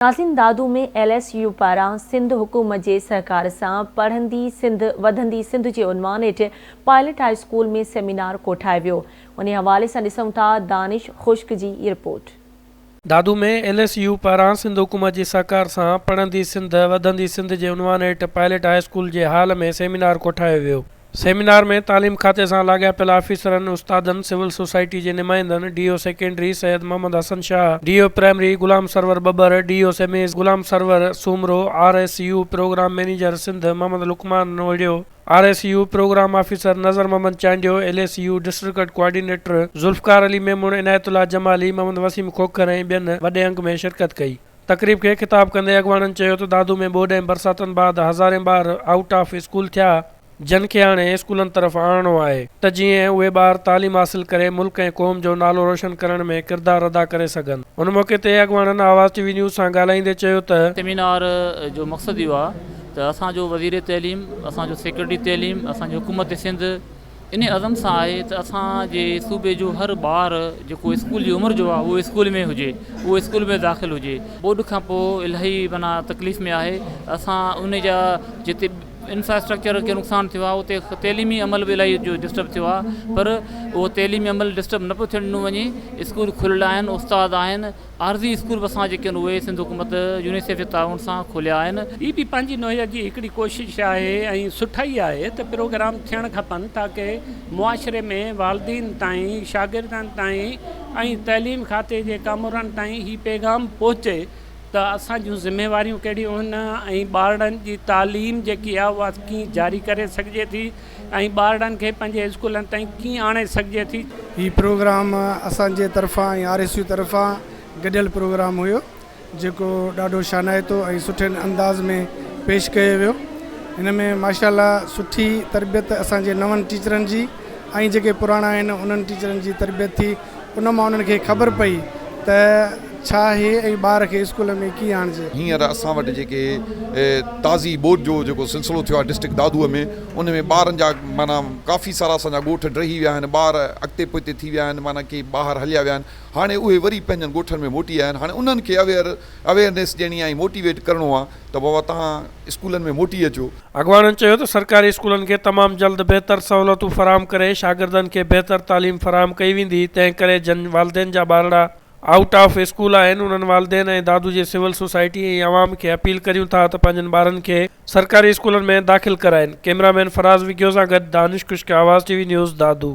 ناظرين Dadu ۾ L S U پاران سنڌ حڪومت جي سهڪار سان پڙهندي سنڌ وڌندي سنڌ جي عنوان هيٺ پائلٽ هاء اسڪول ۾ سيمينار ڪوٺايو ويو انهي حوالي سان ڏسون ٿا دانش خشڪ جي report. Dadu ۾ L S U پاران سنڌ حڪومت جي سهڪار سان پڙهندي سنڌ وڌندي سنڌ جي عنوان هيٺ پائلٽ هاء اسڪول جي هال ۾ سيمينار ڪوٺايو ويو. سيمينار ۾ تعليم کاتي سان لاڳاپيل آفيسرن، استادن، سول سوسائٽي جي نمائندن، D O secondary Syed Muhammad Hassan Shah, D O primary Ghulam Sarwar Babbar, D O semis Ghulam Sarwar Soomro, R S U programme manager Sindh Muhammad Luqman Nohrio, R S U programme officer Nazar Muhammad Chandio, L S U district coordinator Zulfiqar Ali Memon, Inayat Ullah Jamali, Muhammad Waseem Khokhar ۽ ٻين وڏي انگ ۾ شرڪت ڪئي. تقريب کي خطاب ڪندي اڳواڻن چيو ته دادو ۾ ٻوڏ ۽ برساتن بعد هزارين ٻار آئوٽ آف اسڪول ٿيا جن کي هاڻي اسڪولن طرف آڻڻو آهي ته جيئن اهي ٻار تعليم حاصل ڪري ملڪ ۽ قوم جو نالو روشن ڪرڻ ۾ ڪردار ادا ڪري سگهن ان موقعي تي اڳواڻن آواز ٽي وي نيوز سان ڳالهائيندي چيو ته. سيمينار جو مقصد اهو آهي ته اسان جو وزير تعليم اسان جو سيڪريٽري تعليم اسان جي حڪومت سنڌ انهي عزم سان آهي ته اسان جي صوبي جو هر ٻار جيڪو اسڪول جي عمر جو آهي اهو اسڪول ۾ هجي اهو اسڪول ۾ داخل هجي ٻوڏ کان پوء الاهي معنيٰ تڪليف ۾ آهي اسان ان جا جتي انفراسٽرڪچر کي نقصان ٿيو آهي اتي تعليمي عمل به الاهي جو ڊسٽرب ٿيو آهي پر اهو تعليمي عمل ڊسٽرب نه پيو ٿيڻ ڏنو وڃي اسڪول کليل آهن استاد آهن عارضي اسڪول به اسان جيڪي آهن اهي سنڌ حڪومت يونيسيف جي تعاون سان کوليا آهن. هي به پنهنجي نوعيت جي هڪڙي ڪوشش آهي ۽ سٺائي آهي ته پروگرام ٿيڻ کپن تاڪه معاشري ۾ والدين تائين، شاگردن تائين ۽ تعليم کاتي جي ڪامورن تائين هي پيغام پهچي ته اسان جون ذميواريون ڪهڙيون آهن ۽ ٻارڙن جي تعليم جيڪي آهي اها ڪيئن جاري ڪري سگهجي ٿي ۽ ٻارڙن کي پنهنجي اسڪولن تائين ڪيئن آڻي سگهجي ٿي. هي پروگرام اسان جي طرفان ۽ آر ايس يو طرفان گڏيل پروگرام هيو جيڪو ڏاڍو شانائتو ۽ سٺي انداز ۾ پيش ڪيو ويو هن ۾ ماشاء الله سٺي تربيت اسان جي نون ٽيچرن جي ۽ جيڪي پراڻا آهن انهن ٽيچرن جي تربيت ٿي ان مان انهن کي خبر پئي ته ڇا آهي ۽ ٻار کي اسڪول ۾ ڪيئن آڻجي. هينئر اسان وٽ جيڪي تازي ٻوڏ جو جيڪو سلسلو ٿيو آهي ڊسٽرڪٽ دادوء ۾ ان ۾ ٻارن جا معنيٰ ڪافي سارا اسان جا ڳوٺ ڊهي ويا آهن ٻار اڳتي پوئتي ٿي ويا آهن معنيٰ ڪي ٻاهر هليا ويا آهن هاڻي اهي وري پنهنجن ڳوٺن ۾ موٽي آيا آهن هاڻي انهن کي اويئر اويئرنيس ڏيڻي آهي ۽ موٽيويٽ ڪرڻو آهي ته بابا توهان اسڪولن ۾ موٽي اچو. اڳواڻن چيو ته سرڪاري اسڪولن کي تمام جلد بهتر سهولتون فراهم ڪري شاگردن کي بهتر تعليم فراهم ڪئي ويندي تنهن ڪري جن والدين جا ٻارڙا آئوٽ آف اسڪول آهن انهن والدين ۽ دادو جي سول سوسائٽي ۽ عوام کي اپيل ڪريون ٿا ته پنهنجن ٻارن کي سرڪاري اسڪولن ۾ داخل ڪرائين ڪئميرا مين فراز وگهيو سان گڏ Danish Khushk Awaz T V news Dadu.